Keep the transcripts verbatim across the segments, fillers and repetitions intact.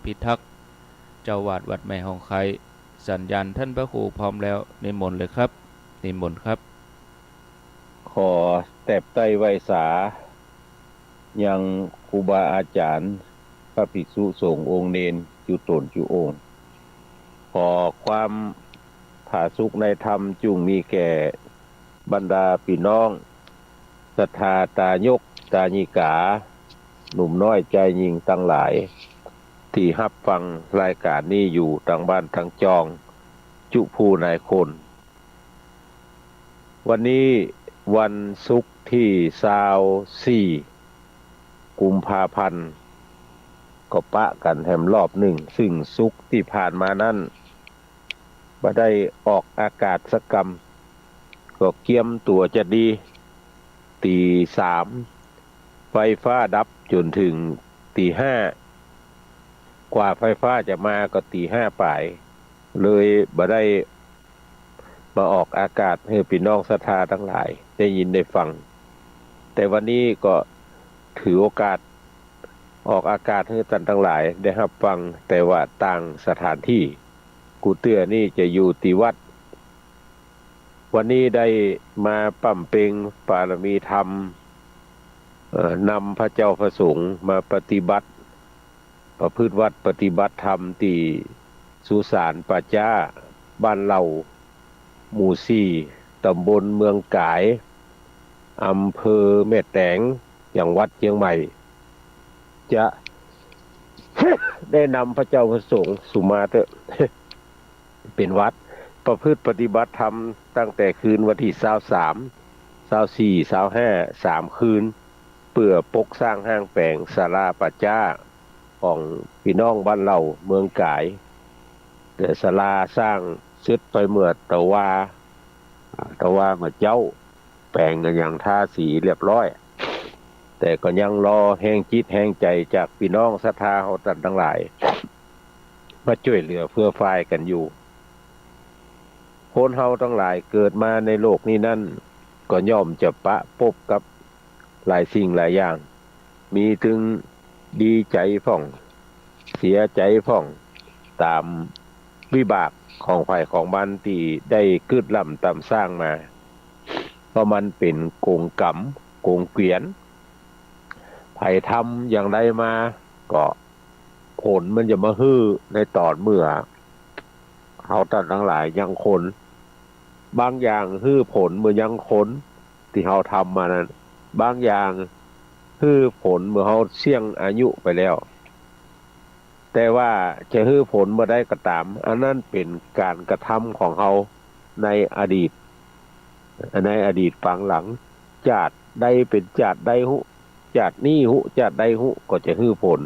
พิทักษ์ เจ้าอาวาสวัดแม่ฮ่องไคร้ สัญญาณท่านพระครูพร้อมแล้ว นิมนต์เลยครับ นิมนต์ครับ ขอแตบไต้ไหว้สา ยังครูบาอาจ๋ารย์ พระภิกษุสงฆ์องค์เณร จุ๊ต๋นจุ๊องค์ ขอความผาสุขในธรรมจุ่งมีแก่บรรดาปี้น้องศรัทธาตายกตายิกา หนุ่มน้อยจายญิงตังหลาย ตี้ฮับฟังรายก๋านนี้อยู่ตังบ้านตังจอง จุผู้นายคน วันนี้วันศุกร์ตี้ซาวสี่ กุมภาพันธ์ ก็ปะกั๋นแหมรอบนึ่ง ซึ่งศุกร์ตี้ผ่านมานั้น บ่ได้ออกอากาศสักกำ ก็เกียมตั๋วจะดี ตี๋สาม ไฟฟ้าดับจ๋นเถิงตี๋ห้า กว่าไฟฟ้าจะมาก็ตี๋ห้าป๋าย เลยบ่ได้มาออกอากาศหื้อปี้น้องศรัทธาตังหลายได้ยินได้ฟัง แต่วันนี้ก็ถือโอกาสออกอากาศหื้อต้านตังหลายได้ฮับฟัง แต่ว่าต่างสถานตี้ กูเตื้อนี่จะอยู่ตี้วัด วันนี้ได้มาบำเพ็ญปารมีธรรม เอ่อ นำพระเจ้าพระสงฆ์มาปฏิบัติ ประพฤติวัตรปฏิบัติธรรมตี้สุสานป่าจ๊าบ้านเหล่า หมู่สี่ ต๋ำบลเมืองก๋าย อำเภอแม่แต๋ง จังหวัดเจียงใหม่ จะ ได้นำพระเจ้าพระสงฆ์ สุมาเต๊อะ เป๋นหวัด ประพฤติปฏิบัติธรรมตั้งแต่คืนวันตี้ซาวสาม ซาวสี่ ซาวห้า สามคืน เปื้อปกสร้างห้างแป๋งศาลาป่าจ๊าของปี้น้องบ้านเหล่าเมืองก๋าย แต่ศาลาสร้างเสร็จไปเมื่อตะวา อ่า ตะวาเมื่อเจ๊า แป๋งกั๋นยังทาสีเรียบร้อย แต่ก็ยังรอแฮงจิตแฮงใจ๋จากปี้น้องศรัทธาเฮาต้านตังหลาย มาจ้วยเหลือเฟื่อฟายกั๋นอยู่ คนเฮาตังหลายเกิดมาในโลกนี้นั้น ก็ย่อมจะปะปบกับหลายสิ่งหลายอย่าง มีตึงดีใจ๋พ่อง เสียใจ๋พ่อง ต๋ามวิบากของใผของมันตี้ได้กึ๊ดร่ำต๋ำสร้างมา เพราะมันเป๋นกงก๋รรม กงเกวียน ใผทำอย่างใดมา ก็ผลมันจะมาหื้อในต๋อนเมื่อเฮาต้านตังหลายยังคน บางอย่างหื้อผลเมื่อยังคน ตี้เฮาทำมานั้น บางอย่างหื้อผลเมื่อเฮาเสี้ยงอายุไปแล้ว แต่ว่าจะหื้อผลเมื่อใดก็ต๋าม อันนั้นเป๋นก๋านกระทำของเฮาในอดีต ในอดีตปางหลัง จาติใดเป๋นจาติใดฮู้ จาตินี้ฮู้ จาติใดฮู้ ก็จะหื้อผล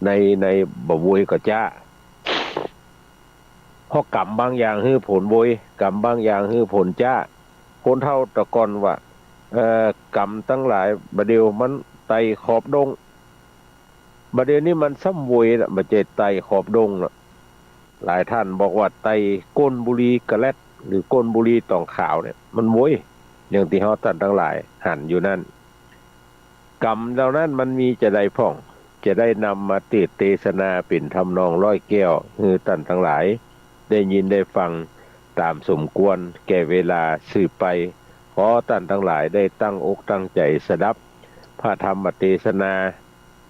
ใน ในบ่าโวยก็จ๊า เพราะก๋รรมบางอย่างหื้อผลโวย ก๋รรมบางอย่างหื้อผลจ๊า คนเฒ่าแต่ก่อนว่า เอ่อ ก๋รรมตังหลายบ่าเดี่ยวมันไต่ขอบด้ง บ่าเดี่ยวนี้มันซ้ำโวยละ บ่ใจ้ไต่ขอบด้งละ หลายต้านบอกว่าไต่ก้นบุหรี่กะแล็ด หรือก้นบุหรี่ต๋องขาวเนี่ย มันโวย อย่างตี้เฮาต้านตังหลายหันอยู่นั้น ก๋รรมเหล่านั้นมันมีจาใดพ่อง จะได้นำมาเตศน์เตสนาเป๋นทำนองร้อยแก้ว หื้อต้านตังหลายได้ยินได้ฟังต๋ามสมควรแก่เวลาสืบไป ขอต้านตังหลายได้ตั้งอกตั้งใจ๋สดับพระธรรมเตสนา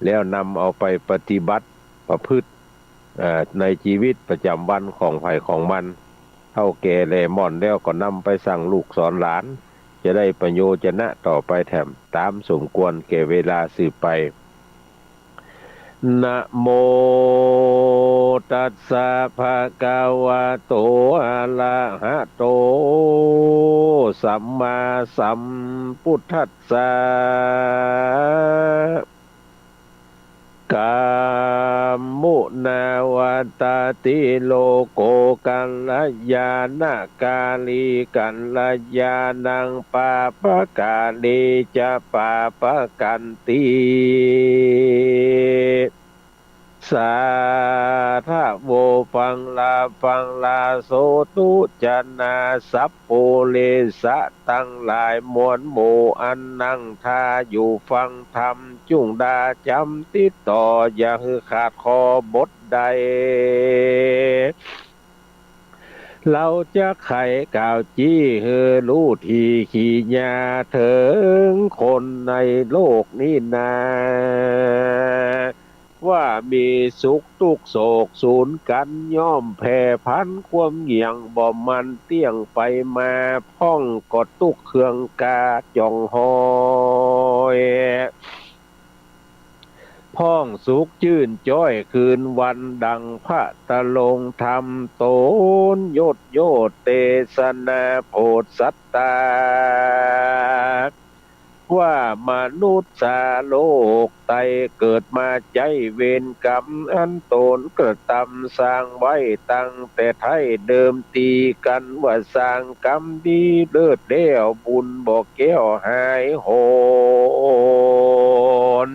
แล้วนำเอาไปปฏิบัติประพฤติ เอ่อ ในจีวิตประจ๋ำวันของใผของมัน เฒ่าแก่แหล่หม่อนแล้วก็นำไปสั่งลูกสอนหลาน จะได้ประโยชนะต่อไปแถม ต๋ามสมควรแก่เวลาสืบไป นะโมตัสสะ ภะคะวะโต อะระหะโต สัมมาสัมพุทธัสสะ กัมมุนาวัตตะติ โลโก กัลยาณะกาลี กัลยาณัง ปาปะกาลี จะ ปาปะกันติ สา ทะโว ฟังลา ฟังลา โสตุ จนา สัพปุริสะตังหลายมวลหมู่ อันนั่งท่าอยู่ฟังธรรม จุ่งดาจ๋ำติดต่อ อย่าหื้อขาดข้อบทใด เฮาจักไขกล่าวจี้หื้อฮู้ถี่ขีญา เถิงคนในโลกนี้นา ว่ามีสุขตุ๊กข์โศกสูนกั๋น ย่อมแผ่พันความเหงี่ยง บ่มั่นเตี้ยงไปมา พ่องก็ตุ๊กข์เคืองกาจ่องหอย พ่องสุขจื้นจ้อยคืนวัน ดังพระตะลงธรรมต๋น ยศโยเตสนาโผดสัตตา ว่ามนุษย์สาโลกไต เกิดมาใจ๊เวรกรรม อันต๋นกระตำสร้างไว้ตั้งแต่ไท้เดิม ตี้กั๋นว่าสร้างกรรมดีเลิศแล้ว บุญบ่แก้วหายโหน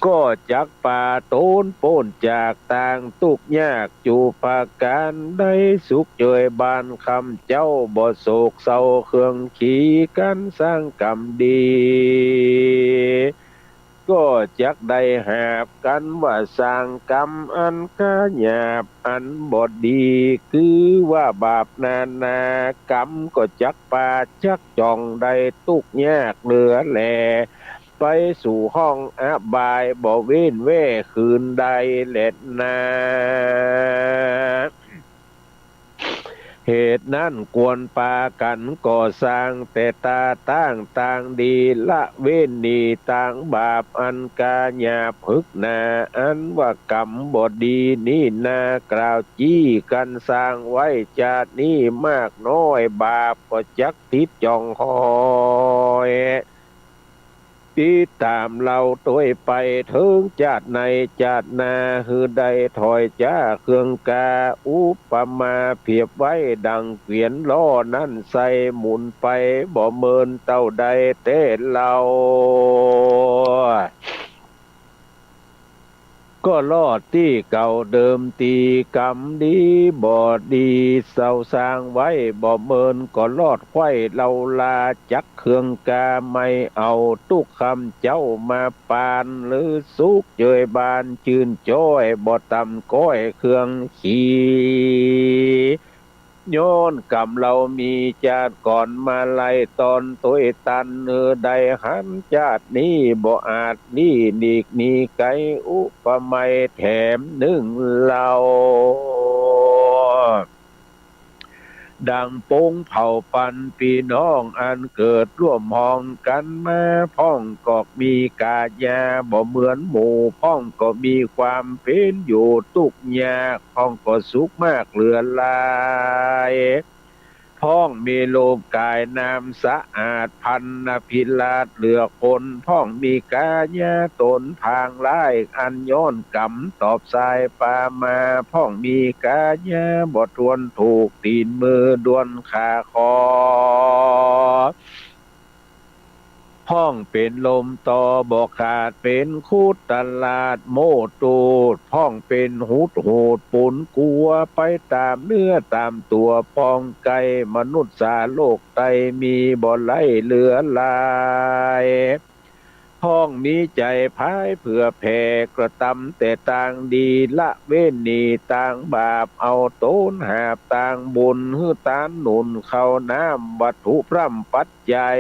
ก็จักปาต๋นป๊นจากตางตุ๊กข์ยาก จุประก๋านใด สุขเจยบานคำเจ้า บ่โศกเศร้าเคืองขี กั๋นสร้างกรรมดี ก็จักได้หาบกั๋นว่าสร้างกรรมอันกาหยาบอันบ่ดี คือว่าบาปนานา กรรมก็จักปาจักจ่อง ได้ตุ๊กข์ยากเหลือแล ไปสู่ห้องอบาย บ่เว้นแว่คืนใดแลนา เหตุนั้นควรปากั๋นก่อสร้าง แต่ตาตั้งตางดี ละเว้นหนีตางบาปอันกาหยาบหึกหนา อันว่ากรรมบ่ดีนี้นา กล่าวจี้กั๋นสร้างไว้จาตินี้มากน้อย บาปก็จักติดจ่องหอย ติดต๋ามเฮาตวยไปเถิงจาติในจาตินา หื้อได้ถอยจ๊าเคืองกา อุปมาเปรียบไว้ดังเกวียนล้อนั้นไส้หมุนไป บ่เมินเต้าใดแต๊เล่า ก็ลอดตี้เก่าเดิม ตี้กรรมดีบ่ดีเฮาสร้างไว้ บ่เมินก็ลอดไขว้เลาลา จักเคืองกาไม่เอา ตุ๊กข์คำเจ้ามาปาน หรือสุขเจยบานจื้นจ้อย บ่ต่ำก้อยเคืองขี ย้อนกรรมเฮามีจาติก่อนมาไล่ตอนตวยตัน หื้อได้หันจาตินี้บ่อาจลี้หลีกหนีไกล อุปไมยแถมนึ่งเล่า ดังปงเผ่าปันปี้น้องอันเกิดร่วมห้องกั๋นมา พ่องก็มีก๋ายาบ่เหมือนหมู่ พ่องก็มีความเป๋นอยู่ตุ๊กข์ยาก พ่องก็สุขมากเหลือหลาย พ่องมีรูปก๋ายนามสะอาด พรรณพิราชเหลือคน พ่องมีก๋ายาต๋นพางร้าย อันย้อนกรรมตอบสายปามา พ่องมีก๋ายาบ่ทวนถูก ตี๋นมือด้วนขาคอ พ่องเป๋นลมต่อบ่ขาด เป๋นคุดตลาดโมตูด พ่องเป๋นหุดหูดปูนกั๋ว ไปต๋ามเนื้อต๋ามตั๋ว พ่องใก้มนุษย์สาโลกไต มีบ่ไร้เหลือหลาย พ่องมีใจ๋พายเผื่อแผ่ กระตำแต่ตางดี ละเว้นหนีตางบาป เอาต๋นหาบตางบุญ หื้อตานหนุนข้าวน้ำวัตถุพร่ำปัจจัย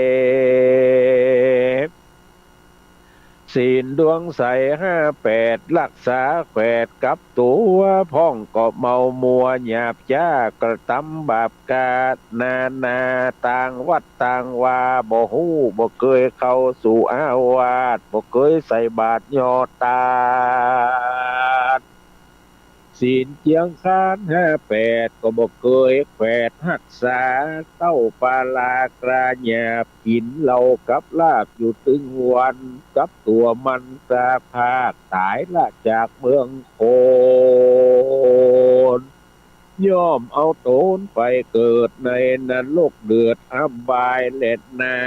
ศีลดวงใสห้าแปด รักษาแขวดกับตั๋ว พ่องก็เมามัวหยาบจ๊า กระตำบาปกา นานาตางวัดตางวา บ่ฮู้บ่เกยเข้าสู่อาวาส บ่เกยใส่บาตรยอดตาน ศีลเจียงคานห้าแปด ก็บ่เกยแขวดฮักษา เต้าปาลากราหยาบ กิ๋นเหล้ากับลาบอยู่ตึงวัน กับตั๋วมันตาพาด ต๋ายละจากเมืองคน ย่อมเอาต๋นไปเกิดในนรกเดือดอบายแลนา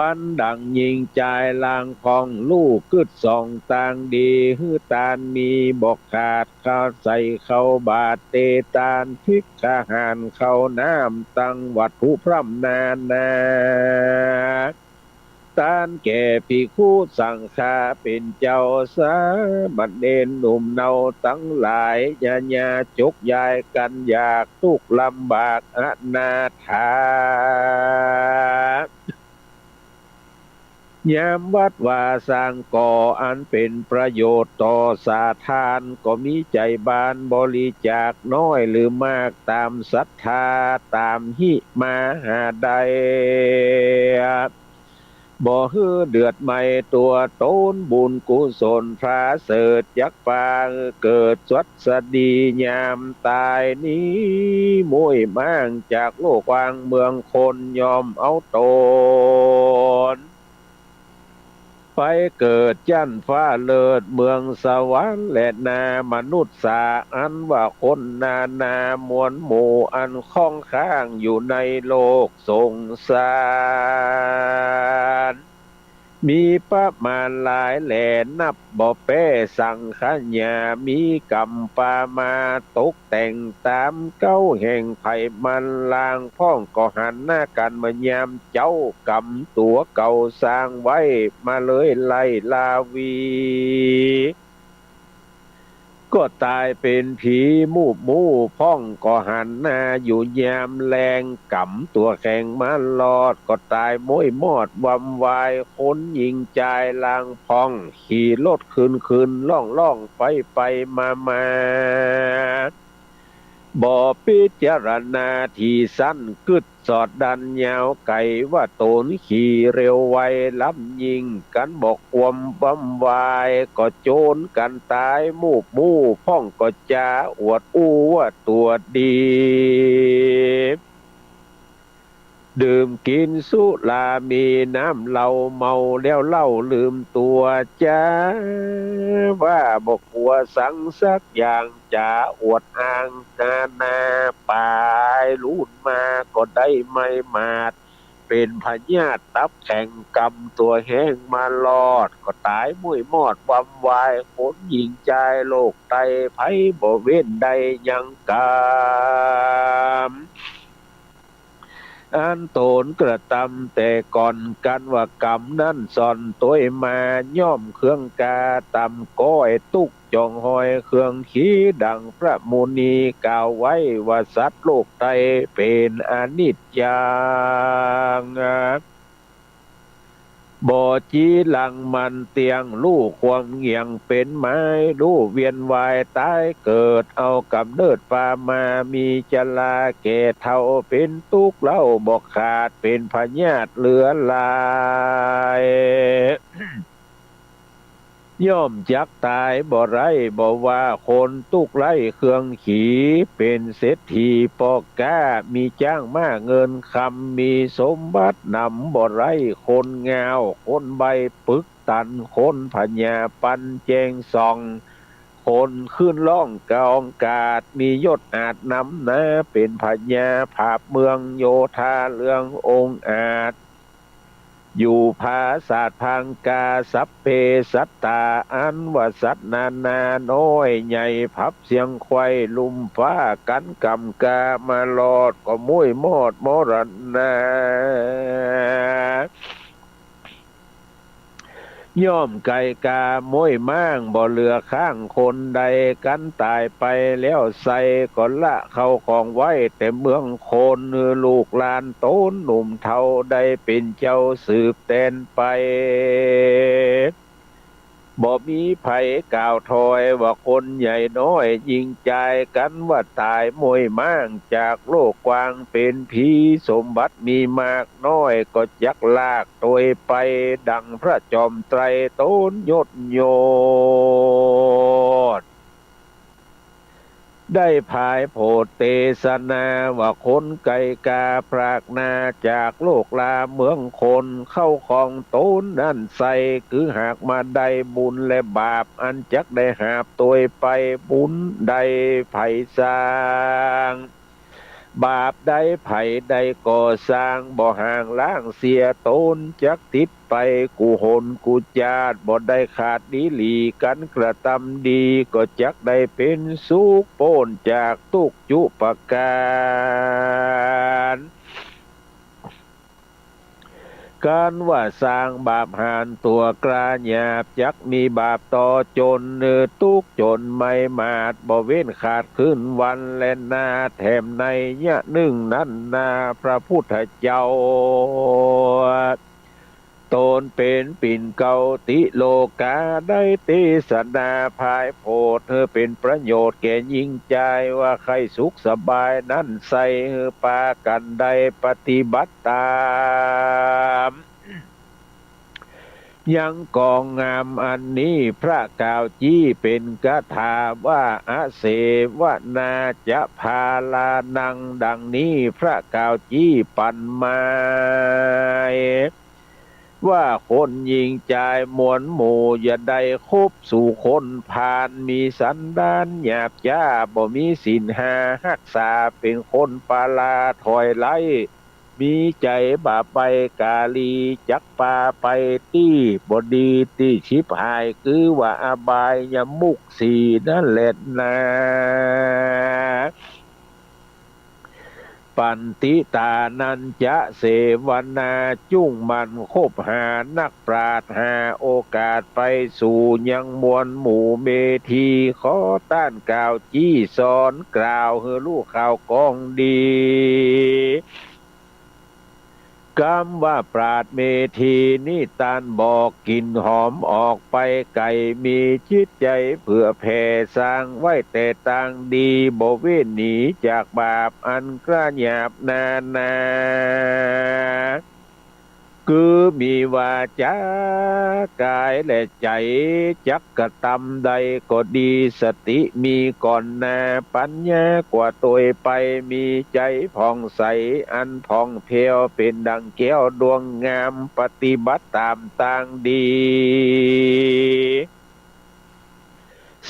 ปันดั่งญิงจายลางผ่อง ลู่กึ๊ดส่องตางดี หื้อตานมีบ่ขาด ข้าวใส่ข้าวบาตรเตตาน ภิกขหารข้าวน้ำ ตังวัตถุพร่ำนานา ตานแก่ภิกขุสังฆา เป๋นเจ้าสามเณรหนุ่มเนาตังหลาย อย่า อย่าจกยายกั๋นอยาก ตุ๊กข์ลำบากอนาถา ยามวัดวาสร้างก่อ อันเป๋นประโยชน์ต่อสาธาร ก็มีใจ๋บานบริจาค น้อยหรือมากต๋ามศรัทธา ต๋ามหิมาหาได้ บ่หื้อเดือดไหม้ตั๋วต๋น บุญกุศลประเสริฐ จักปาหื้อเกิดสวัสดี ยามต๋ายนี้ ม้วยม่างจากโลกกว้างเมืองคน ย่อมเอาต๋น ไปเกิดจั๊นฟ้าเลิศ เมืองสวรรค์และนามนุษย์สา อันว่าคนนานา มวลหมู่อันค้องค้างอยู่ในโลกสงสาร มีประมาณหลายแหล่ นับบ่แป๊สังขยา มีก๋ำปามาตกแต่งต๋ามเก๊าแห่งไผมัน ลางพ่องก็หันหน้ากั๋นเมื่อยามเจ๊า ก๋ำตั๋วเก่าสร้างไว้มาเลยไล่ลาวี ก็ต๋ายเป๋นผีมูบมู่ พ่องก็หันหน้าอยู่ยามแลง ก๋ำตั๋วแข็งมารอด ก็ต๋ายม้วยมอดวำวาย คนญิงจายลางพ่อง ขี่รถขึ้นขึ้นล่องล่องไปไปมามา บ่พิจารณาถี่สั้น กึ๊ดสอดดันยาวไก๋ ว่าต๋นขี่เร็วไวล้ำยิ่ง กั๋นบ่ควมวำวาย ก็โจรกั๋นต๋ายมูบมู่ พ่องก็จ๋าอวดอู้ว่าตั๋วดี ดื่มกิ๋นสุรามีน้ำเหล้า เมาแล้วเล่าลืมตั๋ว จ๋าว่าบ่กั๋วสังสักอย่าง จ๋าอวดอ้างนานา ป๋ายลูนมาก็ได้ไหม้หมาด เป๋นพยาธิตับแข็ง ก๋ำตั๋วแห้งมารอด ก็ต๋ายม้วยมอดวำวาย คนญิงจายโลกใต้ ใผบ่เว้นได้ยังกำ อันต๋นกระตำแต่ก่อน กั๋นว่ากำนั้นซ่อนตวยมา ย่อมเครื่องกาต่ำก๊อย ตุ๊กจ๋องหอยเครื่องขี ดังพระมุนีกล่าวไว้ว่า สัตว์โลกใต้เป๋นอนิจจัง บ่จีรังมั่นเตี้ยง ลู่ควงเหยี่ยงเป๋นไม้ ลู่เวียนว่ายต๋ายเกิด เอาก๋ำเนิดปามา มีจราแก่เฒ่า เป๋นตุ๊กข์เล่าบ่ขาด เป๋นพยาธิเหลือหลาย ย่อมจักต๋ายบ่ไร้ บ่ว่าคนตุ๊กข์ไร้เครื่องขี เป๋นเศรษฐีป้อก๊า มีจ๊างม้าเงินคำ มีสมบัติหนำบ่ไร้คนง่าว คนใบ้ปึกตัน คนพญาปันแจ้งส่อง คนขึ้นล่องกองกาด มียศอาจนำหน้า เป๋นพญาผาบเมืองโยธาเรื่ององอาจ อยู่ผาสาทพังกา สัพเพสัตตา อันว่าสัตว์นานาน้อยใหญ่ ผับเสียงไขว่ลุ่มฟ้า กั๋นก๋ำกามารอด ก็ม้วยมอดมรณา ย่อมไก๋กาม้วยม่าง บ่เหลือข้างคนใด กั๋นต๋ายไปแล้วไส้ ก็ละเข้าของไว้ แต่เมืองคน หื้อลูกหลานต๋นหนุ่มเฒ่า ได้เป๋นเจ้าสืบแตนไป บ่มีใผกล่าวถอย ว่าคนใหญ่น้อยญิงจาย กั๋นว่าต๋ายม้วยม่างจากโลกกว้าง เป๋นผีสมบัติมีมากน้อย ก็จักลากตวยไป ดังพระจอมไตรต๋นยศโยธ ได้ผายโผดเตสนา ว่าคนไก๋กาพรากหน้าจากโลกลาเมืองคน เข้าของต๋นนั้นไส้ คือหากมาได้บุญและบาป อันจักได้หาบตวยไป บุญใดใผสร้าง บาปใดใผได้ก่อสร้าง บ่ห่างล้างเสียตน จักติดไปกู้หนกู้จาติ บ่ได้ขาดดีหลี กั๋นกระตำดี ก็จักได้เป๋นสุข ป๊นจากตุ๊กข์จุประก๋าน กั๋นว่าสร้างบาปหาญตั๋วกล้าหยาบ จักมีบาปต่อจ๋น เนอ ตุ๊กข์จ๋นไม้หมาด บ่เว้นขาดคืนวันแลนา แถมในยะนึ่งนั้นนา พระพุทธเจ้า ต๋นเป๋นปิ่นเกล้าติโลกา ได้เตสนาผายโผด หื้อเป๋นประโยชน์แก่ญิงจาย ว่าใค่สุขสบายนั้นใส่ หื้อปากั๋นได้ปฏิบัติต๋าม ยังกองงามอันนี้ พระกล่าวจี้เป๋นคาถาว่า อเสวนาจะพาลานัง ดังนี้ พระกล่าวจี้ปั๋นหมาย ว่าคนญิงจายมวลหมู่ อย่าได้คบสู่คนพาล มีสันดานหยาบจ๊า บ่มีศีลห้าฮักษา เป๋นคนปาลาถอยไล่ มีใจ๋บาปใบ้ก๋าลี จักปาไปตี้บ่ดีตี้ฉิบหาย คือว่าอบายมุขสี่นั้นแลนา ปันติตานัญจะเสวนา จุ่งหมั่นคบหานักปราชญ์ หาโอกาสไปสู่ยังมวลหมู่เมธี ขอต้านกล่าวจี้สอน กล่าวหื้อฮู้ข่าวกองดี กำว่าปราชญ์เมธีนี้ ต้านบ่กลิ่นหอมออกไปไก๋ มีจิตใจ๋เผื่อแผ่ สร้างไว้แต่ตางดี บ่เว้นหนีจากบาปอันกล้าหยาบนานา คือมีวาจากายและใจ๋ จักกระตำใดก็ดี สติมีก่อนหน้า ปัญญากว่าตวยไป มีใจ๋ผ่องใสอันผ่องแผ้ว เป๋นดั่งแก้วดวงงาม ปฏิบัติต๋ามตางดี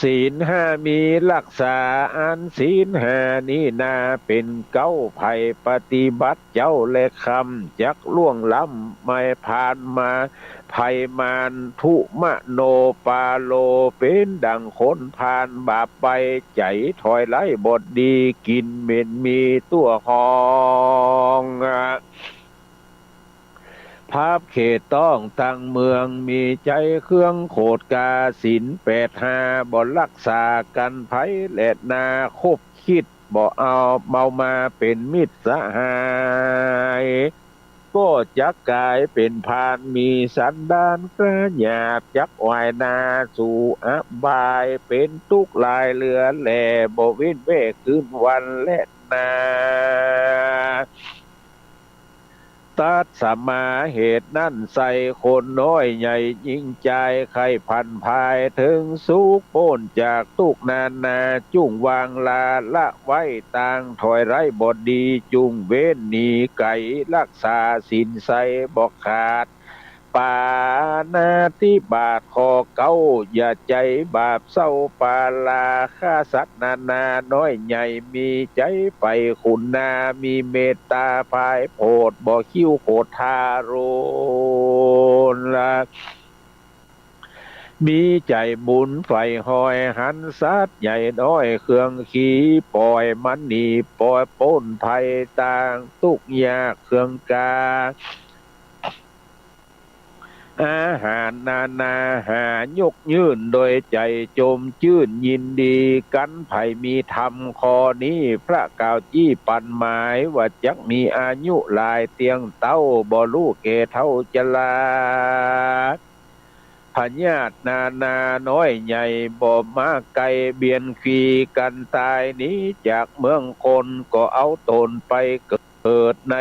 ศีลห้ามีฮักษา อันศีลห้านี้นา เป๋นเก๊าไผ่ปฏิบัติเจ๊าและค่ำ จักล่วงล้ำไม้ผ่านมา ภัยมารทุมโนปาโล เป๋นดั่งคนพาลบาปใบ้ ใจ๋ถอยไล่บ่ดี กลิ่นเหม็นมีตั๋วหอง ภัพเขตต้องตังเมือง มีใจ๋เครื่องโขดก๋า ศีลแปดห้าบ่ฮักษากั๋นไพแลนา คบคิดบ่เอา เมามาเป๋นมิตรสหาย ก็จักก๋ายเป๋นพาล มีสันดานกล้าหยาบ จักไหว้นาสู่อบาย เป๋นตุ๊กข์หลายเหลือแหล่ บ่เว้นแว่คืนวันแลนา ตัสมาเหตุนั้นไส้ คนน้อยใหญ่ญิงจาย ใค่ผันภายเถิงสุข ป๊นจากตุ๊กข์นานา จุ่งวางลาละไว้ ตางถอยไล่บ่ดี จุ่งเว้นหนีไก๋ ฮักษาศีลไส้บ่ขาด ปาณาติบาตข้อเก๊า อย่าใจ๋บาปเศร้าปาลา ฆ่าสัตว์นานาน้อยใหญ่ มีใจ๋ใฝ่คุณนา มีเมตต๋าผายโผด บ่คิ้วโขดทารุณ มีใจ๋บุญใฝ่ฮอย หันสัตว์ใหญ่น้อยเครื่องขี ป่อยมันหนี ป่อยป๊นภัยตางตุ๊กข์ยากเครื่องก๋า อาหารนานาหายกยื่น โดยใจ๋จมจื้นยินดีกั๋น ใผมีธรรมข้อนี้ พระกล่าวจี้ปั๋นหมาย ว่าจักมีอายุหลายเตี้ยงเต๊า บ่ฮู้แก่เฒ่าจรา พยาธินานาน้อยใหญ่ บ่มาไก๋เบียดบีกั๋นต๋าย หนีจากเมืองคน ก็เอาต๋นไปเกิดใน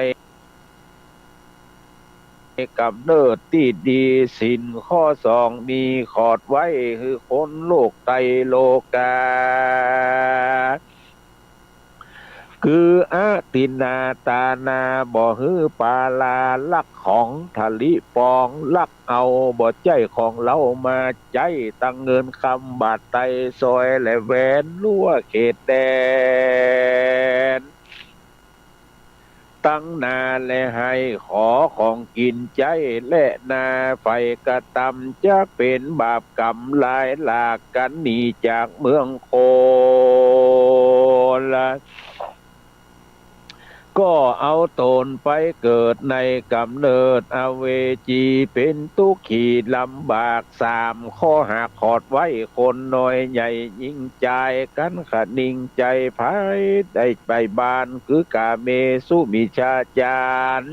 ก๋ำเนิดตี้ดี ศีลข้อสองมีขอดไว้ หื้อคนโลกไตรโลกา คืออทินนาทานา บ่หื้อปาลาลักของ ทะลิปองลักเอา บ่ใจ้ของเฮามาใจ๊ ตังเงินคำบาทไตรสร้อยและแหวน ลั้วเขตแดน ตังนา และหื้อขอของกิ๋นใจ๊แลนา ใผกระตำจักเป๋นบาปก๋รรมลายหลาก กั๋นหนีจากเมืองคนละ ก็เอาต๋นไปเกิดในก๋ำเนิดอเวจี เป๋นตุ๊กขีลำบาก สามข้อหากขอดไว้ คนน้อยใหญ่ญิงจาย กั๋นคะนิงใจ๋ ใผได้ไปบ้าน คือกาเมสุมิจฉาจาร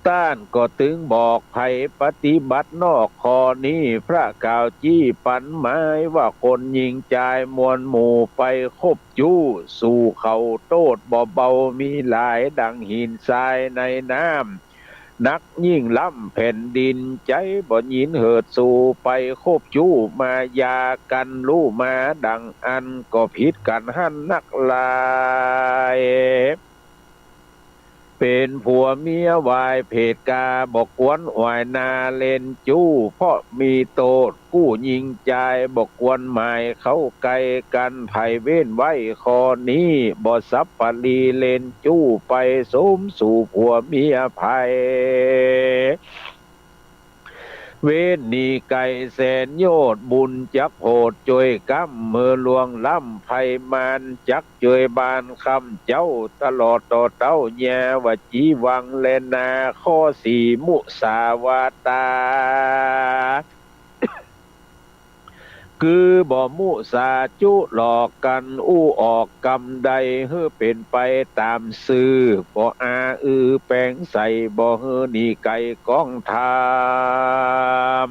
ต้านก็ตึงบอก ใผปฏิบัตินอกข้อนี้ พระกล่าวจี้ปั๋นหมายว่า คนญิงจายมวลหมู่ไปคบจู้ สู่เขาโต้ษบ่เบามีหลาย ดังหินทรายในน้ำ หนักยิ่งล้ำแผ่นดิน ใจ๋บ่ยินเหิดสู่ ไปคบจู้มายากั๋น ลู่มาดังอั้น ก็ผิดกั๋นหั้นนักหลาย เป๋นผัวเมียวายเพศก๋า บ่ควรอวยหน้าเล่นจู้ เพราะมีโต้ษ กู้ญิงจายบ่ควรหมายเข้าใก้กั๋น ใผเว้นไว้ข้อนี้ บ่สัปปะรีเล่นจู้ไป สมสู่ผัวเมียใผ เว้นหนีไก๋แสนโยชน์ บุญจักโผดจ้วยก๋ำ หื้อล่วงล้ำภัยมาร จักจ้วยบ้านคำเจ้า ตลอดต่อเต๊าเยียะ วจีวังแลนา ข้อสี่มุสาวาตา คือบ่มุสาจุหลอกกั๋น อู้ออกกำใดหื้อเป๋นไปต๋ามซื่อ บ่อาอื้อแป๋งใส่ บ่หื้อหนีไก๋กองธรรม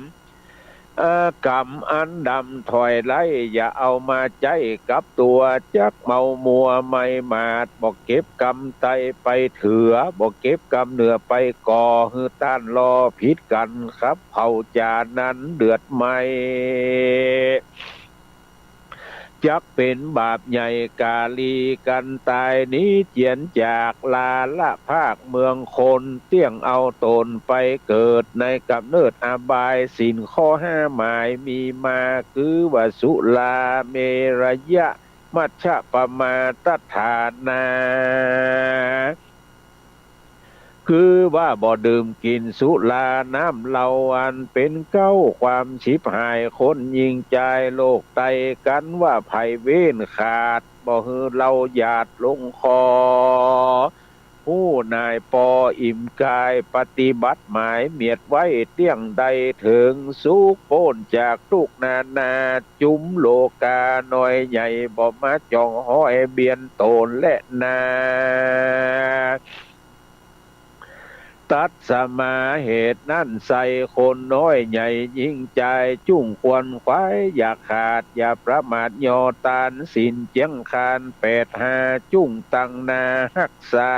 อากรรมอันดำถอยไร้ อย่าเอามาใจ๊กับตั๋ว จักเมามัวไม้หมาด บ่เก็บกำไตไปเถือ บ่เก็บกำเหนือไปก่อ หื้อต้านลอผิดกั๋น ขับเผาจ๋านั้นเดือดไหม้ จักเป๋นบาปใหญ่ก๋าลีกั๋นต๋าย หนีเจียนจากลาละภาคเมืองคน เตี้ยงเอาต๋นไปเกิดในก๋ำเนิดอบาย ศีลข้อห้าหมายมีมา คือว่าสุราเมรยะ มัชฌะปมาทัฏฐานา คือว่าบ่ดื่มกิ๋นสุราน้ำเหล้า อันเป๋นเก๊าความฉิบหาย คนญิงจายโลกไตกั๋น ว่าใผเว้นขาด บ่หื้อเหล้าหยาดลงคอ ฮู้หน่ายปออิ่มกาย ปฏิบัติหมายเมียดไว้ เตี้ยงได้เถิงสุข ป๊นจากตุ๊กข์นานา จุมโลก๋าน้อยใหญ่ บ่มาจ้องห้อยเบียนต๋นแลนา ตัสมาเหตุนั้นไส้ คนน้อยใหญ่ญิงจาย จุ่งขวนขวายอย่าขาด อย่าประมาทย่อต้าน ศีลเจียงคานแปดห้า จุ่งตั้งหน้าฮักษา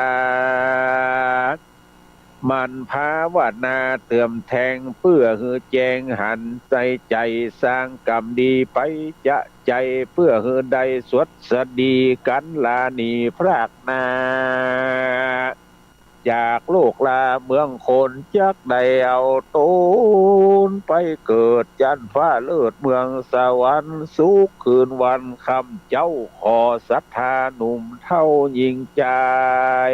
หมั่นภาวนาเติมแทง เปื้อหื้อแจ้งหันใจ๋ สร้างกรรมดีไปจะใจ๋ เปื้อหื้อได้สวัสดีกั๋น ลาหนีพรากหน้า จากโลกลาเมืองคน จักได้เอาต๋นไปเกิดจั๊นฟ้าเลิศเมืองสวรรค์ สุขคืนวันค่ำเจ๊า ขอศรัทธาหนุ่มเฒ่าญิงจาย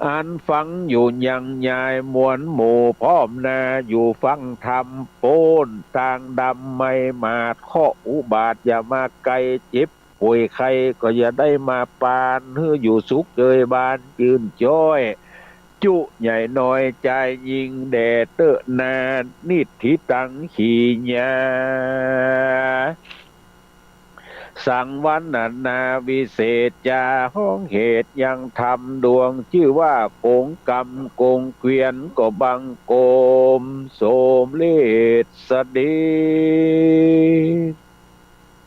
อันฟังอยู่ยังยายมวลหมู่พร้อมหน้า อยู่ฟังธรรมป๊นตางดำไม้หมาด เคราะห์อุบาทอย่ามาใก้ เจ็บป่วยไข้ก็อย่าได้มาปาน หื้ออยู่สุขเจยบานจื้นจ้อย จุใหญ่น้อยจายยิ่งแด่เต๊อะนา นิฏฐิตัง ขีญา สังวรรณนาวิเศษจา ฮ้องเหตุยังธรรมดวง จื้อว่าโกงกรรมโกงเกวียน ก็บังคมสมเร็จเสด็จ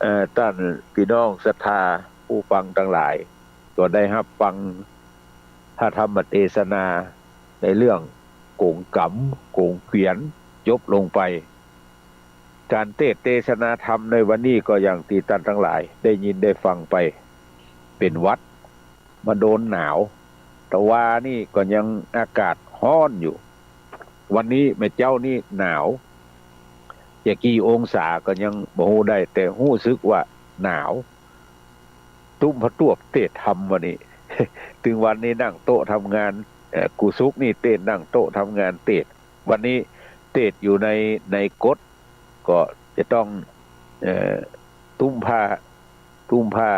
เอ่อ ต้านปี้น้องศรัทธาผู้ฟังตังหลาย ก็ได้ฮับฟังพระธรรมเตสนาในเรื่องโกงกรรมโกงเกวียนจบลงไป ก๋านเตสน์เตสนาธรรมในวันนี้ก็อย่างตี้ต้านตังหลายได้ยินได้ฟังไป เป๋นหวัด มาโดนหนาว ตะวานี่ก็ยังอากาศฮ้อนอยู่ วันนี้แม่เจ๊านี่หนาว จะกี่องศาก็ยังบ่ฮู้ได้ แต่ฮู้สึกว่าหนาว ตุ้มผ้าตวบเตสน์ธรรมวันนี้ ตึงวันนี้นั่งโต๊ะทำงาน เอ่อ กู้สุกร์นี่เตสน์นั่งโต๊ะทำงานเตสน์ วันนี้เตสน์อยู่ใน ในกฎ ก็จะต้อง เอ่อ ตุ้มผ้า ตุ้มผ้า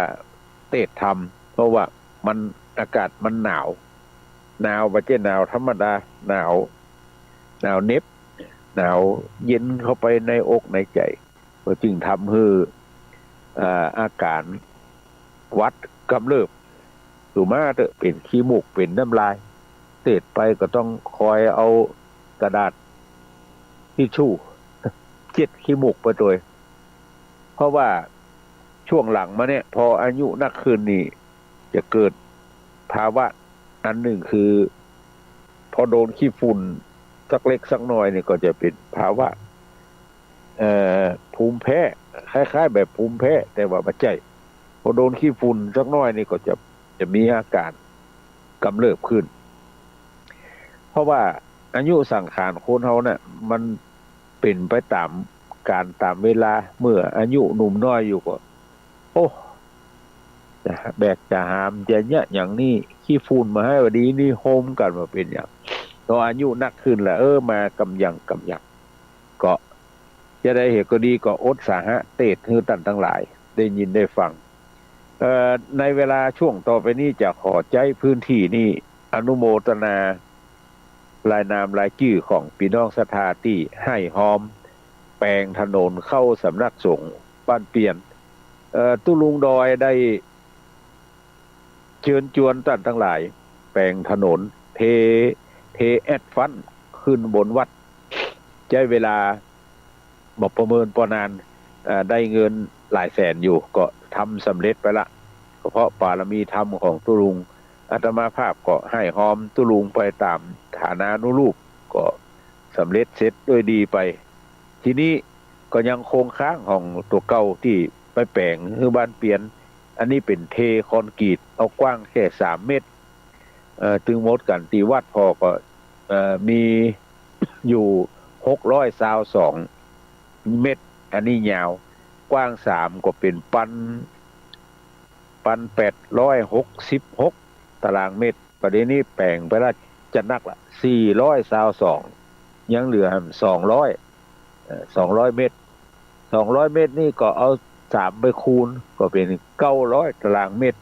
เตสน์ทำ เพราะว่ามัน อากาศมันหนาว หนาว บ่ใจ้หนาวธรรมดา หนาว หนาวเหน็บ หนาวเย็นเข้าไปในอกในใจ๋ ก็จึงทำหื้อ เอ่อ อาก๋านหวัดกำเริบ สุมาเต๊อะ เป๋นขี้มูก เป๋นน้ำลาย เตสน์ไปก็ต้องคอยเอากระดาษทิชชู่เช็ดขี้มูกไปตวย เพราะว่าช่วงหลังมาเนี่ย พออายุนักขึ้นนี่ จะเกิดภาวะอันนึ่งคือ พอโดนขี้ฝุ่นสักเล็กสักน้อยนี่ก็จะเป๋นภาวะ เอ่อ ภูมิแพ้ คล้ายๆ แบบภูมิแพ้ แต่ว่าบ่ใจ้ พอโดนขี้ฝุ่นสักน้อยนี่ก็จะ จะมีอาก๋านกำเริบขึ้น เพราะว่าอายุสังขารคนเฮาน่ะ มันเป๋นไปต๋ามกาลต๋ามเวลา เมื่ออายุหนุ่มน้อยอยู่ก็ โอ้ จะแบกจะหามจะเยียะหยังนี่ ขี้ฝุ่นมาหื้อว่าดีนี่ โฮมกั๋นว่าเป๋นหยัง พออายุนักขึ้นละ เออ มากำยังกำยัง ก็จะได้เหตุก็ดี ก็อดสาหะเตสน์หื้อต้านตังหลายได้ยินได้ฟัง เอ่อ ในเวลาช่วงต่อไปนี้จะขอใจ๊พื้นที่นี้อนุโมตนา รายนามรายจื้อของปี้น้องศรัทธาตี้ฮ่ายฮอมแป๋งถนนเข้าสำนักสงฆ์บ้านเปียน เอ่อ ตุ๊ลุงดอยได้เจิญจวนต้านตังหลายแป๋งถนน เท เทแอสฟัลต์ขึ้นบนวัด ใจ๊เวลา บ่ประเมินปอนาน เอ่อ ได้เงินหลายแสนอยู่ ก็ทำสำเร็จไปละ ก็เพราะปารมีธรรมของตุ๊ลุง อาตมาภาพก็ฮ่ายฮอมตุ๊ลุงไปต๋ามฐานานุรูป ก็สำเร็จเสร็จด้วยดีไป ทีนี้ก็ยังคงค้างของตั๋วเก่าตี้ไปแป๋งหื้อบ้านเปียน อันนี้เป๋นเทคอนกรีต เอากว้างแค่สามเมตร เอ่อ ตึงหมดกั๋นตี้วัดพ่อก็ เอ่อ มี อยู่หกร้อยซาวสองเมตร อันนี้ยาว กว้างสามก็เป๋นปัน ปันแปดร้อยหกสิบหกตารางเมตร ปัจจุบันนี้แป๋งไปละจะนักละสี่ร้อยซาวสอง ยังเหลือแหมสองร้อย เอ่อ สองร้อยเมตร สองร้อยเมตรนี่ก็เอาสามไปคูณ ก็เป๋นเก้าร้อยตารางเมตร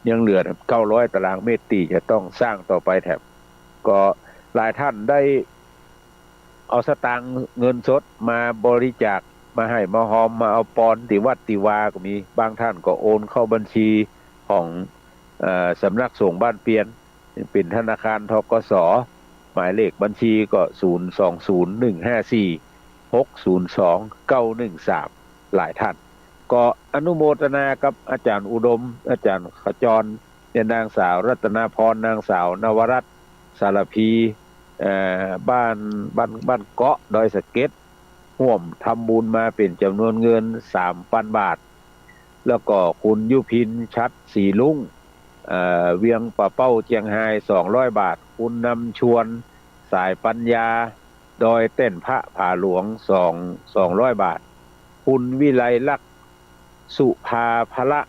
ยังเหลือเก้าร้อยตารางเมตรตี้จะต้องสร้างต่อไปแถม ก็หลายท่านได้เอาสตางค์เงินสดมาบริจาค มาฮ่ายมาฮอม มาเอาปอนตี้วัดตี้วาก็มี บางท่านก็โอนเข้าบัญชีของ เอ่อ สำนักสงฆ์บ้านเปียน เป๋นธนาคาร ธ.ก.ส. หมายเลขบัญชีก็ ศูนย์สองศูนย์ หนึ่งห้าสี่ หกศูนย์สอง เก้าหนึ่งสาม หลายท่าน ก็อนุโมตนากับอาจ๋ารย์อุดม อาจ๋ารย์ขจร และนางสาวรัตนาพร นางสาวนวรัตน์ สารภี เอ่อ บ้าน บ้าน บ้านเกาะดอยสะเก็ด ฮ่วมทำบุญมาเป๋นจ๋ำนวนเงินสามปันบาท แล้วก็คุณยุพิน ชัดศรีลุ่ง เอ่อ เวียงป่าเป้า เจียงฮาย สองร้อยบาท คุณนำชวน สายปัญญา ดอยแต้นพระผาหลวง สอง สองร้อยบาท คุณวิไลลักษณ์ สุภาพละ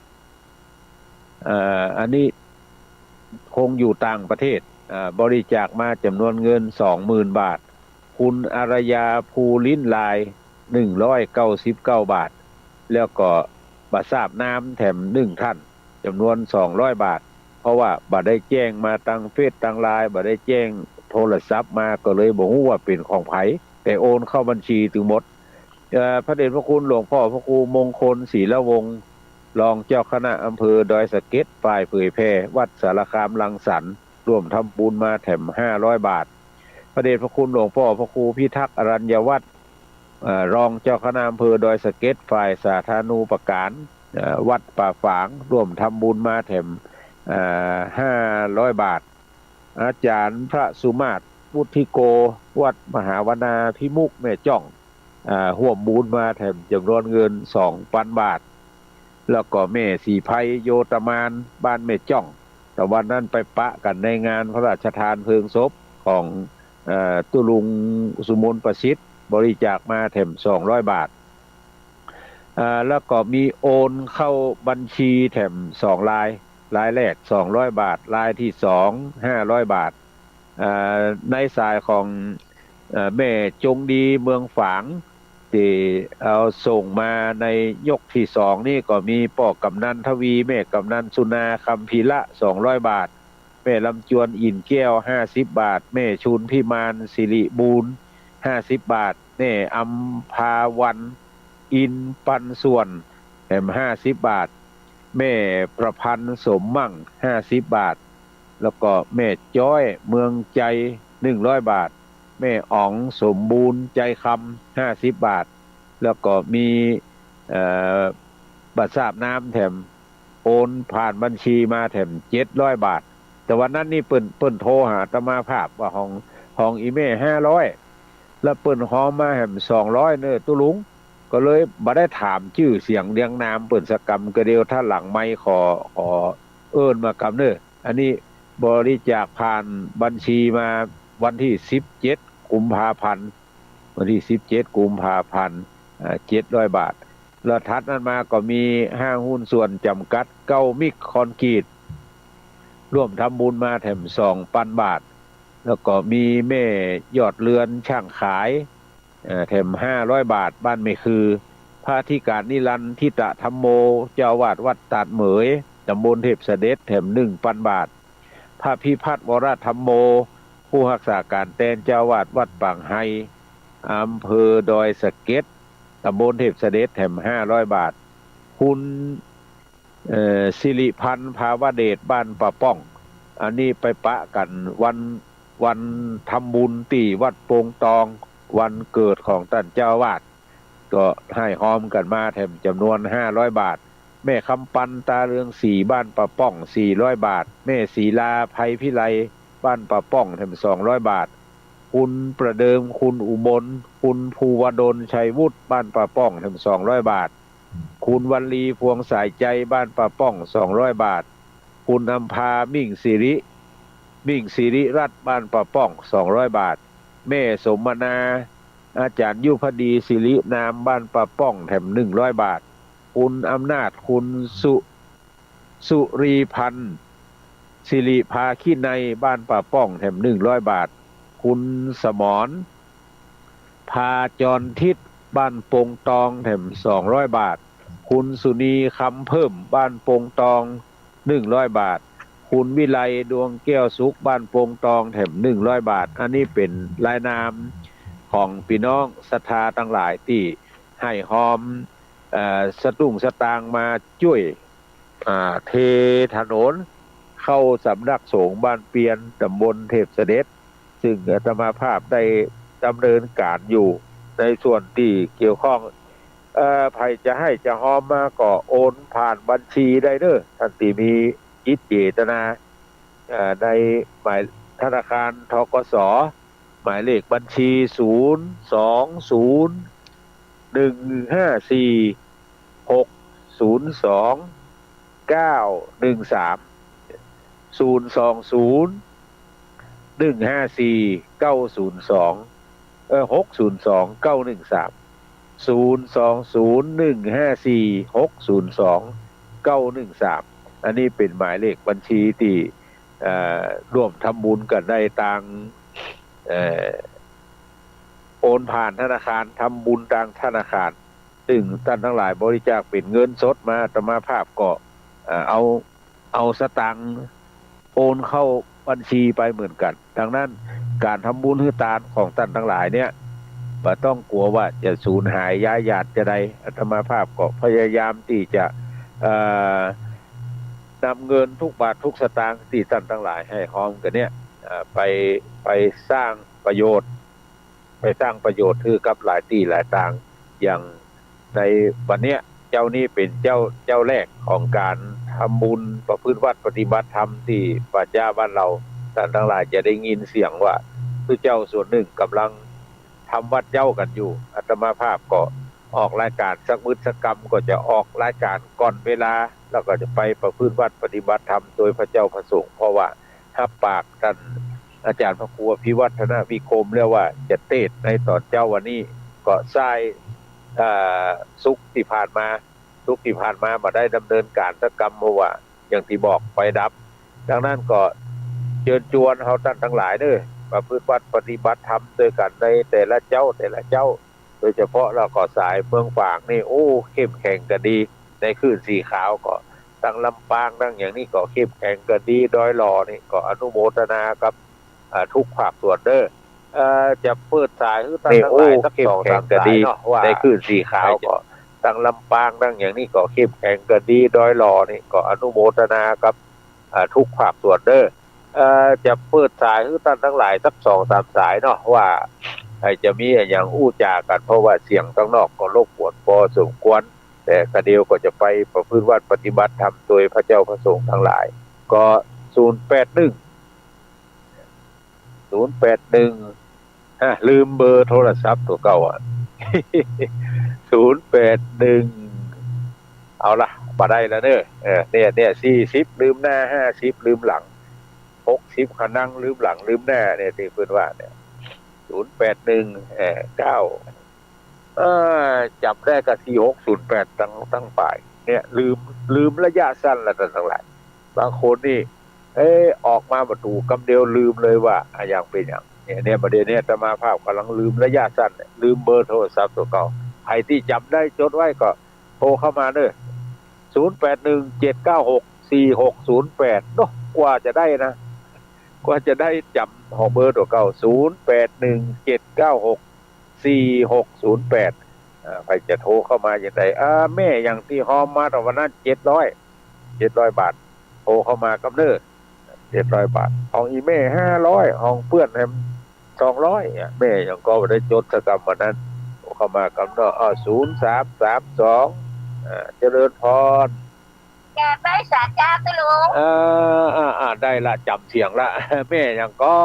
เอ่อ อันนี้คงอยู่ต่างประเทศ เอ่อ บริจาคมาจ๋ำนวนเงินสองหมื่นบาท คุณอารยา ภูลิ้นลาย หนึ่งร้อยเก้าสิบเก้าบาท แล้วก็บ่ทราบนามแถมหนึ่งท่าน จ๋ำนวนสองร้อยบาท เพราะว่าบ่ได้แจ้งมาตางเฟซตางไลน์ บ่ได้แจ้งโทรศัพท์มา ก็เลยบ่ฮู้ว่าเป๋นของใผ แต่โอนเข้าบัญชีตึงหมด เอ่อ พระเดชพระคุณหลวงพ่อพระครูมงคล ศรีละวงศ์ รองเจ้าคณะอำเภอดอยสะเก็ด ฝ่ายเผยแผ่วัดสารคามรังสรรค์ ร่วมทำบุญมาแถมห้าร้อยบาท พระเดชพระคุณหลวงพ่อพระครูพิทักษ์ อรัญญวัฒน์ เอ่อ รองเจ้าคณะอำเภอดอยสะเก็ด ฝ่ายสาธารณูปการ เอ่อ วัดป่าฝาง ร่วมทำบุญมาแถม เอ่อ ห้าร้อยบาท อาจ๋ารย์พระสุมาตร วุฒิโก วัดมหาวนาภิมุข แม่จ้อง อ่า ฮ่วมบุญมาแถมจ๋ำนวนเงินสองปันบาท แล้วก็แม่ศรีไพร โยตมาน บ้านแม่จ้อง แต่วันนั้นไปปะกั๋นในงานพระราชทานเพลิงศพของ เอ่อ ตุ๊ลุงสุมนประสิทธิ์ บริจาคมาแถมสองร้อยบาท อ่า แล้วก็มีโอนเข้าบัญชีแถมสองราย รายแรกสองร้อยบาท รายตี้สองห้าร้อยบาท อ่า ในสายของ เอ่อ แม่จงดีเมืองฝาง ตี้เอาส่งมาในยกตี้สองนี่ก็มีป้อกำนันทวี แม่กำนันสุนา คำพีระ สองร้อยบาท แม่ลำจวน อิ่นแก้ว ห้าสิบบาท แม่ชูนพิมาน สิริบูรณ์ ห้าสิบบาท แม่อำภาวัน อินปันส่วน แถมห้าสิบบาท แม่ประพันธ์สมมั่ง ห้าสิบบาท แล้วก็แม่จ้อยเมืองใจ หนึ่งร้อยบาท แม่อ๋องสมบูรณ์ใจคำ ห้าสิบบาท แล้วก็มี เอ่อ บัตรซาบน้ำแถม โอนผ่านบัญชีมาแถม เจ็ดร้อยบาท แต่วันนั้นนี่เปิ้น เปิ้นโทรหาอาตมาภาพว่าของ ของอี่แม่ห้าร้อย แล้วเปิ้นฮอมมาแถม สองร้อย เน่อตุ๊ลุง ก็เลยบ่ได้ถามจื้อเสียงเรียงนามเปิ้นสักกำ ก็เดี๋ยวถ้าหลังไมค์ขอ ขอเอิ้นมากำเน่อ อันนี้บริจาคผ่านบัญชีมาวันตี้สิบเจ็ดกุมภาพันธ์ วันตี้สิบเจ็ดกุมภาพันธ์ อ่า เจ็ดร้อยบาท แล้วถัดนั้นมาก็มีห้างหุ้นส่วนจำกัดเก้ามิกคอนกรีต ร่วมทำบุญมาแถม สองปันบาท แล้วก็มีแม่ยอดเรือนช่างขาย เอ่อ แถมห้าร้อยบาท บ้านแม่คือ พระอธิการนิรันทิตะธัมโม เจ้าอาวาสวัดตาดเหมย ตำบลเทพเสด็จ แถม หนึ่งปันบาท พระพิพัฒน์วรธัมโม ผู้ฮักษาก๋านแตน เจ้าอาวาสวัดปางไฮ อำเภอดอยสะเก็ด ตำบลเทพเสด็จ แถม ห้าร้อยบาท คุณ เอ่อ สิริพันธ์ ภาวเดช บ้านป่าป้อง อันนี้ไปปะกั๋นวัน วันทำบุญตี้วัดโป่งตอง วันเกิดของต้านเจ้าอาวาส ก็หื้อฮอมกั๋นมาแถมจ๋ำนวน ห้าร้อยบาท แม่คำปัน ตาเรืองศรี บ้านป่าป้อง สี่ร้อยบาท แม่ศรีลา ไพพิไล บ้านป่าป้อง แถม สองร้อยบาท คุณประเดิม คุณอุบล คุณภูวดล ชัยวุฒิ บ้านป่าป้อง แถม สองร้อยบาท คุณวรรลี พวงสายใจ บ้านป่าป้อง สองร้อยบาท คุณอำภา มิ่งสิริ มิ่งสิริรัตน์ บ้านป่าป้อง สองร้อยบาท แม่สมนา อาจารย์ยุพดี สิรินาม บ้านป่าป้อง แถม หนึ่งร้อยบาท คุณอำนาจ คุณสุ สุรีพันธ์ สิริภาคินัย บ้านป่าป้อง แถม หนึ่งร้อยบาท คุณสมร พาจรทิศ บ้านโป่งตอง แถม สองร้อยบาท คุณสุนี คำเพิ่ม บ้านโป่งตอง หนึ่งร้อยบาท คุณวิไล ดวงแก้วสุข บ้านโป่งตอง แถม หนึ่งร้อยบาท อันนี้เป๋นรายนามของปี้น้องศรัทธาตังหลายตี้หื้อฮอม เอ่อ สตุ้งสตางค์มาจ้วย อ่า เทถนนเข้าสำนักสงฆ์บ้านเปียน ตำบลเทพเสด็จ ซึ่งอาตมาภาพได้ดำเนินก๋านอยู่ในส่วนตี้เกี่ยวข้อง เอ่อ ใผจะหื้อจะฮอมมาก็โอนผ่านบัญชีได้เน่อ ต้านตี้มีจิตเจตนา เอ่อ ในหมายธนาคาร ธ.ก.ส. หมายเลขบัญชี ศูนย์สองศูนย์ หนึ่งห้าสี่ หกศูนย์สอง เก้าหนึ่งสาม ศูนย์สองศูนย์ หนึ่งห้าสี่ เก้าศูนย์สอง เอ่อ หกศูนย์สอง เก้าหนึ่งสาม ศูนย์สองศูนย์ หนึ่งห้าสี่ หกศูนย์สอง เก้าหนึ่งสาม อันนี้เป๋นหมายเลขบัญชีตี้ เอ่อ ร่วมทำบุญกั๋นได้ตาง เอ่อ โอนผ่านธนาคาร ทำบุญตางธนาคาร ซึ่งต้านตังหลายบริจาคเป๋นเงินสดมา อาตมาภาพก็ เอ่อ เอา เอาสตางค์โอนเข้าบัญชีไปเหมือนกั๋น ดังนั้นก๋านทำบุญหื้อตานของต้านตังหลายเนี่ย บ่ต้องกั๋วว่าจะสูญหายย้ายหยาดจะใด อาตมาภาพก็พยายามตี้จะ เอ่อ นำเงินทุกบาททุกสตางค์ตี้ต้านตังหลายหื้อฮอมกั๋นเนี่ย เอ่อ ไป ไปสร้างประโยชน์ ไปสร้างประโยชน์หื้อกับหลายตี้หลายตาง อย่างในวันเนี้ย เจ้านี้เป๋นเจ้า เจ้าแรกของก๋านทำบุญประพฤติวัตรปฏิบัติธรรมตี้ป่าจ๊าบ้านเฮา ต้านตังหลายจะได้ยินเสียงว่า ตุ๊เจ้าส่วนนึ่งก่ำลังทำวัตรเย้ากั๋นอยู่ อาตมาภาพก็ออกรายก๋านสักมื้อสักกำ ก็จะออกรายก๋านก่อนเวลา แล้วก็จะไปประพฤติวัตรปฏิบัติธรรมโดยพระเจ้าพระสงฆ์ เพราะว่าฮับปากต้านอาจ๋ารย์พระครูอภิวัฒนวิคมแล้วว่าจะเตสน์ในต๋อนเจ๊าวันนี้ ก็ใส้ เอ่อ ศุกร์ตี้ผ่านมา ศุกร์ตี้ผ่านมาบ่ได้ดำเนินก๋านสักกำ เพราะว่า อย่างตี้บอก ไฟดับ ดังนั้นก็เจิญจวนเฮาต้านตังหลายเน่อ ประพฤติวัตรปฏิบัติธรรมตวยกั๋นในแต่ละเจ๊าแต่ละเจ๊า โดยเฉพาะแล้วก็สายเมืองฝางนี่ โอ้ เข้มแข็งกั๋นดี ในคลื่นสีขาวก็ ตังลำปางตังอย่างนี้ก็เข้มแข็งกั๋นดี ดอยหล่อนี่ก็อนุโมทนากับ อ่า ทุกภาคส่วนเน่อ เอ่อ จะเปิดสายหื้อต้านตังหลายสักสองสามสายเนาะ ว่าในคลื่นสีขาวก็ ตังลำปางตังอย่างนี้ก็เข้มแข็งกั๋นดี ดอยหล่อนี่ก็อนุโมทนากับ อ่า ทุกภาคส่วนเน่อ เอ่อ จะเปิดสายหื้อต้านตังหลายสักสองสามสายเนาะ ว่า เอ่อ จะมีอะหยังอู้จ๋ากั๋น เพราะว่าเสียงตังนอกก็รบกวนพอสมควร แต่กะเดี่ยวก็จะไปประพฤติวัตรปฏิบัติธรรมตวยพระเจ้าพระสงฆ์ตังหลาย ก็ ศูนย์แปดหนึ่ง ศูนย์แปดหนึ่ง ฮะ ลืมเบอร์โทรศัพท์ตั๋วเก่าอะ ศูนย์แปดหนึ่ง เอาละ บ่ได้ละเน่อ เออ เนี่ย เนี่ย สี่สิบ ลืมหน้า ห้าสิบ ลืมหลัง หกสิบ หานั่งลืมหลังลืมหน้าเนี่ย ตี้เปิ้นว่าเนี่ย ศูนย์แปดหนึ่ง เอ่อ เก้า เอ่อ จ๋ำได้ก็ สี่หกศูนย์แปด ตัง ตังป๋าย เนี่ย ลืม ลืมระยะสั้นละต้านตังหลาย บางคนนี่ เอ๊ะ ออกมาบ่ถูกกำเดียวลืมเลยว่า อะหยังเป๋นหยัง เนี่ย เนี่ย บ่าเดี่ยวนี้อาตมาภาพก่ำลังลืมระยะสั้นเนี่ย ลืมเบอร์โทรศัพท์ตั๋วเก่า ใผตี้จ๋ำได้จดไว้ก็โทรเข้ามาเน่อ ศูนย์แปดหนึ่ง เจ็ดเก้าหก สี่หกศูนย์แปด เนาะ กว่าจะได้นะ กว่าจะได้จ๋ำของเบอร์ตั๋วเก่า ศูนย์แปดหนึ่ง เจ็ดเก้าหก สี่หกศูนย์แปด อ่า ใผจะโทรเข้ามาอย่างใด อ่า แม่อย่างตี้ฮอมมาต๋อนวันนั้น เจ็ดร้อย เจ็ดร้อยบาท โทรเข้ามากำเน่อ เจ็ดร้อยบาท ของอี่แม่ ห้าร้อย ของเปื้อนแหม สองร้อย อ่ะ แม่อย่างก็บ่ได้จดสักกำวันนั้น โทรเข้ามากำเน่อ อ่า ศูนย์สามสามสอง อ่า เจริญพร แก่ไปสาเจ้า เจ้าหลวง เออ อ่า อ่า ได้ละ จ๋ำเสียงละ แม่อย่างก็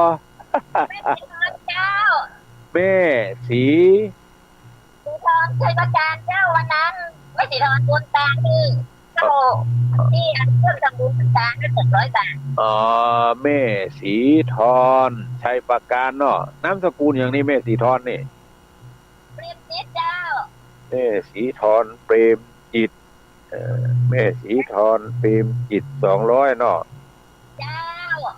แม่ศรีทอนเจ้า แม่ศรี ศรีทอนชัยประการเจ้า วันนั้น แม่ศรีทอนดวงตานี่ เจ้า ตี้อันเปิ้นทำบุญตางได้ หกร้อยบาท อ๋อ แม่ศรีทอนชัยประการเนาะ นามสกุลอย่างนี้ แม่ศรีทอนนี่ เปรมจิตเจ้า แม่ศรีทอนเปรมจิต เอ่อ แม่ศรีทอนเปรมจิต สองร้อยเนาะ เจ้า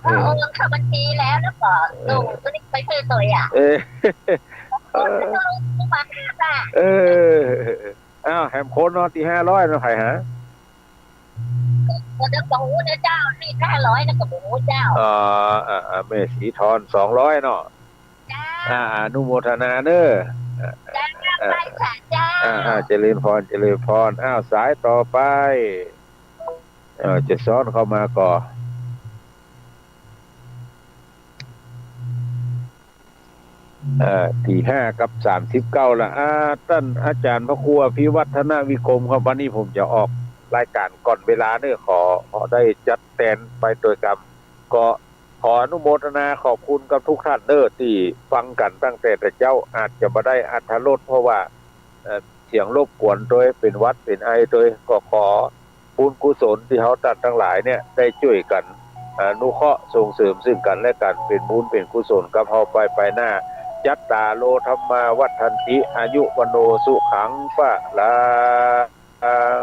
เออ ก็โอนเข้าบัญชีแล้ว แล้วก็ส่งสลิปไปให้ตัวอ่ะ เออ โอนเข้าบัญชีมาห้าบาท เออ อ้าว แหมคนเนาะ ตี้ห้าร้อยเนาะ ใผฮะ ก็ยังบ่ฮู้นะเจ้า ตี้ห้าร้อยนะก็บ่ฮู้เจ้า อ่า อ่า อ่า แม่ศรีทอน สองร้อยเนาะ เจ้า อ่า อนุโมทนาเน่อ เจ้า อ่า ไหว้สาเจ้า อ่า อ่า เจริญพร เจริญพร อ้าว สายต่อไป เอ่อ จะซ้อนเข้ามาก่อ เอ่อ ตี้ห้ากับสามสิบเก้าละ อ่า ต้านอาจ๋ารย์พระครูอภิวัฒนวิกรมครับ วันนี้ผมจะออกรายก๋านก่อนเวลาเน่อ ขอ ขอได้จัดแตนไปตวยกำ ก็ขออนุโมทนาขอบคุณกับทุกท่านเน่อ ตี้ฟังกั๋นตั้งแต่ตะเจ๊า อาจจะบ่ได้อรรถรส เพราะว่า เอ่อ เสียงรบกวนตวย เป๋นหวัดเป๋นไอตวย ก็ขอบุญกุศลตี้เฮาต้านตังหลายเนี่ย ได้จ้วยกั๋นอนุเคราะห์ส่งเสริมซึ่งกั๋นและกั๋น เป๋นบุญเป๋นกุศลกับเฮาไป ไปหน้า จัตตาโร ธัมมา วัฑฒันติ อายุ วัณโณ สุขัง พลัง